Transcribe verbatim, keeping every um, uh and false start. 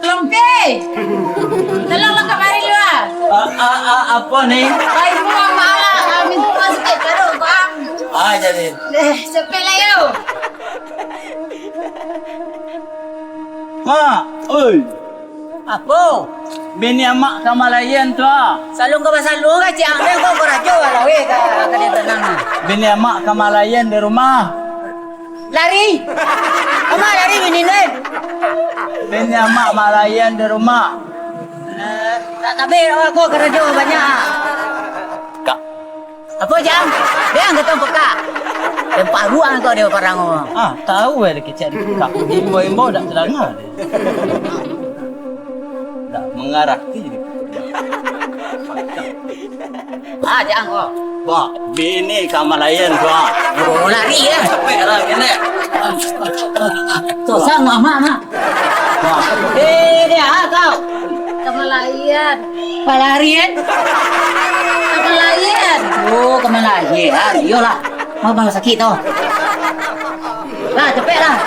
Lompe! Tolonglah kamari lu, ah. A, a, a, apo, Ni? Pai pulang, Mak, lah. Kami tu masih tarik, Mak. Ah, jadi. Eh, capek lah, yo. Mak, oi. Apo? Bini amak ka malahian tu, ah. Saluang ka basaluang ka, ciek ang, kau karajo lah, weh, ka, ka dia tanang, ah. Bini amak ka malahian di rumah. Lari! Amak lari, bini ni. Bini amak malahian di rumah. Eh, tak tabik awak ko karajo banyak. Kak. Apo, Jang? Dek ang kata pekak. Dan paruang kau dia parang. Ah, tahu eh, dia kecek dia pekak. Imbau-imbau dak terdengar dia. Dak mengarati dia. Ah, Jang ko. Ba, bini ka malahian ko. Oh, lari ya. Capek lah, kena. Susah, Mak, Mak, Mak. Eh, dia, ah, kau. Kamalayan. Palarian? Kamalayan. Oh, kamalayan. Iyolah. Mau bang sakit tu. Lah, cepet lah.